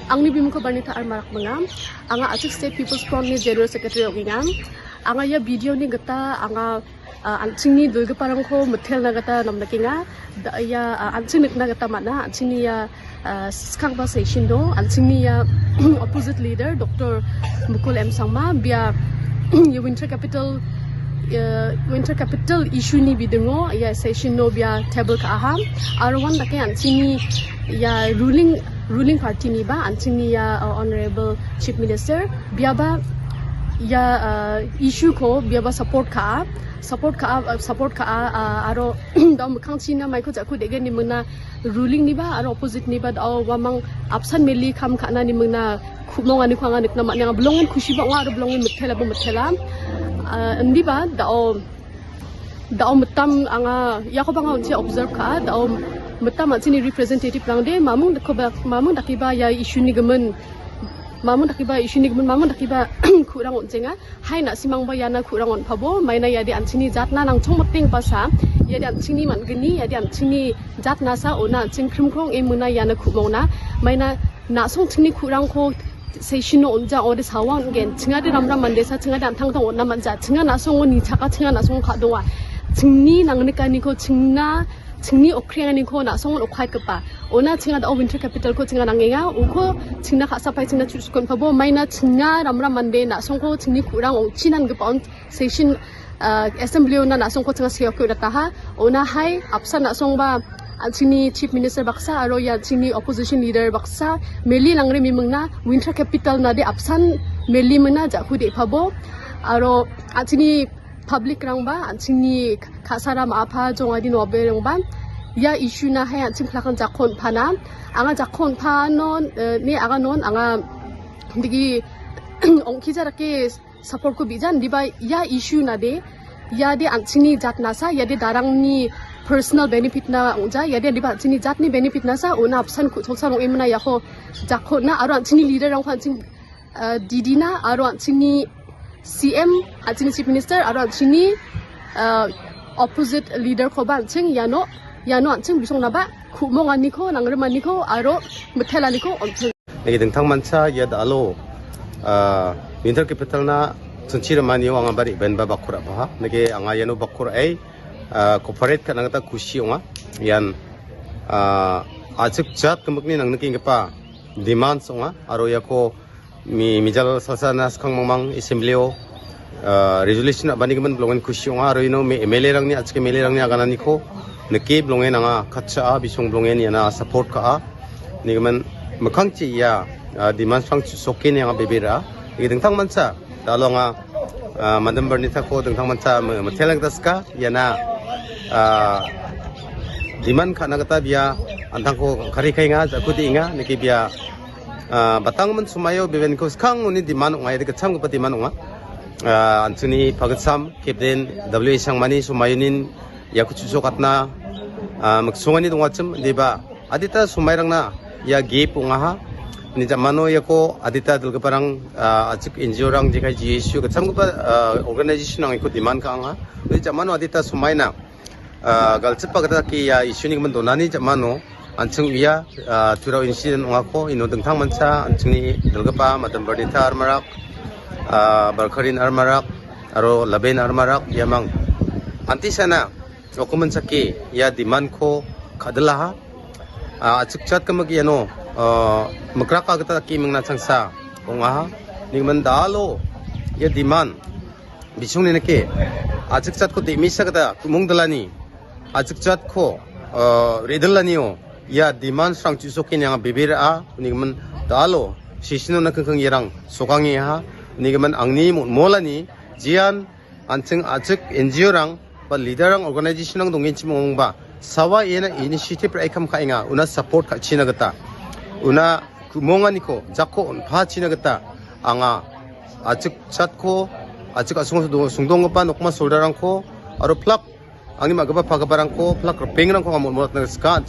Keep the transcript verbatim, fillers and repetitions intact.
Angni bimingko Barnita R Marakming. Anga A C F State People's Front-ni General Secretary ong·enga. Anga ia video-ni gita anga, ah, an·chingni dilgiparangko mitelna gita namdakenga. Da-, ia, ah, an·ching nikna gita man·a. An·chingni ia, ah, skangba session-o, an·chingni ia opposite leader Doctor Mukul M Sangma, bia ia winter capital, ia winter capital issue-ni bidingo ia session-o bia table ka·aha. Aro uandake an·chingni ia ruling, ruling party-niba, an·chingni ia, uh, Honorable Chief Minister, biaba ia, uh, issue-ko biaba support ka·a, support ka·a, uh, support ka·a, uh, aro da·o mikkangchina maiko ja·ku de·genimingna ruling-niba aro opposite-niba da·o uamang apsan meli kam ka·nanimingna ku·monganiko anga nikna man·enga. Bilongen kusiba ong·a aro bilongen mitelaba mitela. Uh, indiba da·o Da·o mitam anga, iakoba anga on·che observe ka·a. Da·o mitam an·chingni representative-rangde mamung dakeba, mamung dakeba ia issue-ni gimin, mamung dakeba issue-ni gimin, mamung dakeba ku·rang on·chenga. Hai na·simangba iana ku·rang on·pabo, maina iade an·chingni jatna nangchongmotenggipa sa, iade an·chingni man·gni, iade an·chingni jatna sa, ona an·ching krimkrong e mingna iana ku·mongna. Maina na·songchingni ku·rangko session-o on·ja ong·ode sawa on·gen. Chingade ramram mandesa, chingade an·tangtang on·na man·ja. Chinga na·songo nichaka, chinga na·songo ka·donga. Chingni nangnikaniko, chingna, chingni okrenganiko na·songon okhaikgipa. Ona chinga da·o winter capital-ko chinga nangenga. Uko chingna ka·sapai chingna chu·sukonpabo. Maina chinga ramram mande na·songko chingni ku·rang ong·chinangipa on session, ah, assembly-ona na·songko chinga seoke on·ataha. Ona hai apsan na·songba an·chingni chief minister baksa aro ia an·chingni opposition leader baksa meli langre mimingna winter capital-nade apsan meli mingna ja·ku de·pabo. Aro an·chingni public-rangba an·chingni ka·sara ma·a pajongadi noaberangba ia issue-na hai an·ching plakan jakko on·pana. Anga jakko on·panon, eh, ne anga non anga digi ong·kija dake support-ko bijan, diba ia issue-nade, iade an·chingni jatnasa, iade darangni personal benefit-na ong·ja, iade diba an·chingni jatni benefit-nasa, ona apsan ku-, solsan ong·emina iako jakko on·a, aro an·chingni leader-rangko an·ching, ah, didina, aro an·chingni C M, an·chingni chief minister, aro an·chingni, ah, opposite leader-koba an·ching iano, iano an·ching bisongnaba ku·monganiko, nangrimaniko, aro mitelaniko on·ching. Neke dingtangmancha ia da·alo, ah, winter capital-na chingchi rimanio anga ba re·baenba bakko ra·baha. Neke anga iano bakko ra·e, ah, cooperate ka·na gita kusi ong·a. Ian, ah, a·chik jat gimikni nangnikenggipa demands ong·a. Aro iako mi-, mijal salsana skang mangmang assembly-o ah, resolution a·banigimin bilongen kusi ong·a, aro ino me-, M L A-rangni, a·chik M L A-rangni agananiko nike bilongen anga katchaa, bisong bilongen iana support ka·a. Nigimin mikkangchi ia, ah, demands-rang chu·sokeni anga bebe ra·a. Nike dingtangmancha, da·alo anga, ah, Madam Barnita-ko dingtangmancha mi-, mitela gita sika, iana, ah, demand ka·na gita bia an·tangko kari kaenga, ja·ku de·enga, nike bia ah, batanggimin somaio bebeniko skangoni demand ong·a, iade gitchamgipa demand ong·a. Ah, an·chingni pagitsam, Captain W A Sangmani somaionin iako chu·sokatna, ah, miksongani dongachim, indiba adita somairangna ia gap ong·aha. Uni ja·mano iako adita dilgiparang, ah, a·chik N G O-rang jekai G S U gitchamgipa, ah, organization-rang iako demand ka·anga. Uni ja·mano adita somaina ah, galchipa gita dake ia issue-ni gimin donani ja·mano an·ching uia, ah, Turao incident ong·ako ino dingtangmancha an·chingni dilgipa Madam Barnita Armarak, ah, Barkarin Armarak aro Laben Armarak iamang antisana rokomen sake ia demand-ko ka·dilaha. Ah, a·chik jatgimik iano, ah, mikraka gita dake mingna changsa ong·aha. Nigimin da·alo ia demand bisongni nike a·chik jatko demisa gita ku·mongdilani, a·chik jatko, ah, re·dilanio ia demands-rang chu·sokeni anga bebe ra·a. Unigimin da·alo session-ona kingking iarang sokangengaha. Unigimin angni mon-, molani jean an·ching a·chik N G O-rang ba leader-rang organization-rang dongenchim ong·ongba sawa iana initiative ra·e kam ka·enga, una support ka·china gita, una ku·monganiko jakko on·pachina gita anga a·chik jatko, a·chik a·songo sungdonggipa nokma soldarrangko aro plak angni ma·gipa pagiparangko plak ripengrangko anga mon·moratna sika.